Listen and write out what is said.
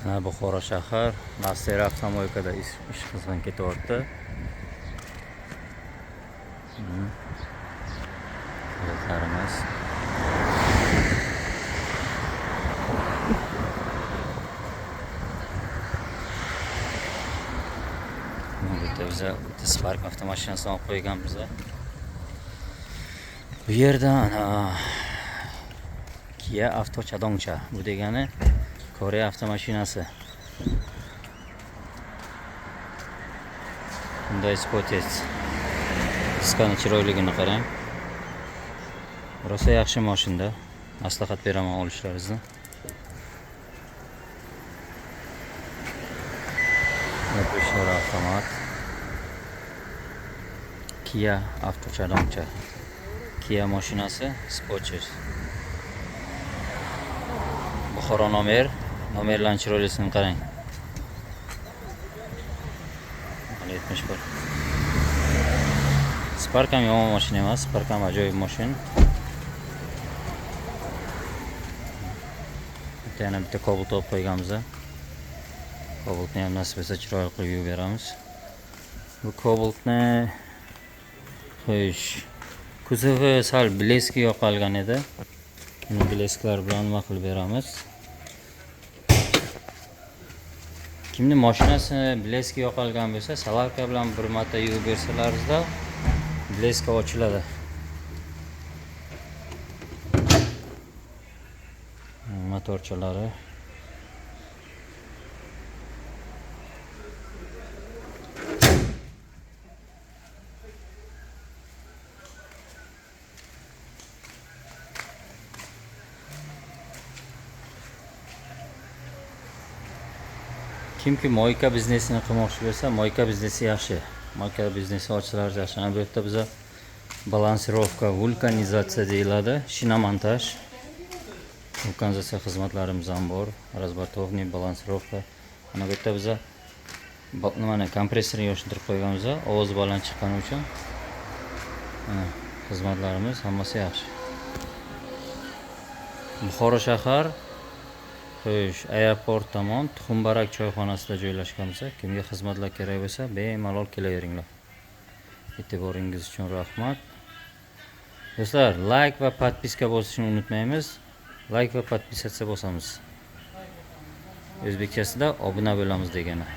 Mana Buxoro shahar Master avtomoykada ish qizg'in ketyapti. Klientlarimiz. Bu yerda biza bitta Spark avtomashinasini olib qo'yganmiz. Bu yerda ana Kia Avto Chadongcha. Bu degani Koreya avtomashinasi. Hyundai Sportage. Diskani chiroyligini qarang. Rosa yaxshi mashinada. Maslahat beraman olishlaringizni. Yopishlar avtomat. Kia Avto Chadongcha. Kia mashinasi Sportage. Buxoro nomer, nomerlarning chiroylisini qarang. 71. Spark ham yomon mashina emas, Spark ham ajoyib mashina. Bitta yana bitta Cobalt olib qo'yganmiz. Cobaltni ham nasib etsa chiroyli qilib yuvib beramiz. Bu Cobaltni xo'sh, kuzovi sal bleski yo'qolgan edi. Buni blesklar bilan nima qilib beramiz? Kimni mashinasi bleski yo'qolgan bo'lsa, salarka bilan bir marta yuvib bersalaringizda bleska ochiladi. Motorchalari. Kimki moyka biznesini qilmoqchi bo'lsa, moyka biznesi yaxshi. Moyka biznesi ochsalar yaxshi. Ana bu yerda biza balansirovka, vulkanizatsiya deyiladi, shinamontaj. Vulkanizatsiya xizmatlarimiz ham bor. Razbotovniy, balansirovka. Ana bu yerda biza nimani kompressorni yoshtirib qo'yganmiz, ovoz baland chiqqani uchun. Mana xizmatlarimiz hammasi yaxshi. Buxoro shahar Xo'sh, aeroport tomon Tuxumbarak choyxonasida joylashganmiz. Kimga xizmatlar kerak bo'lsa, bemalol kelaveringlar. E'tiboringiz uchun rahmat. Do'stlar, like va podpiska bosishni unutmaymiz. Like va podpisatsiya bosamiz. O'zbekchasida obuna bo'lamiz degani.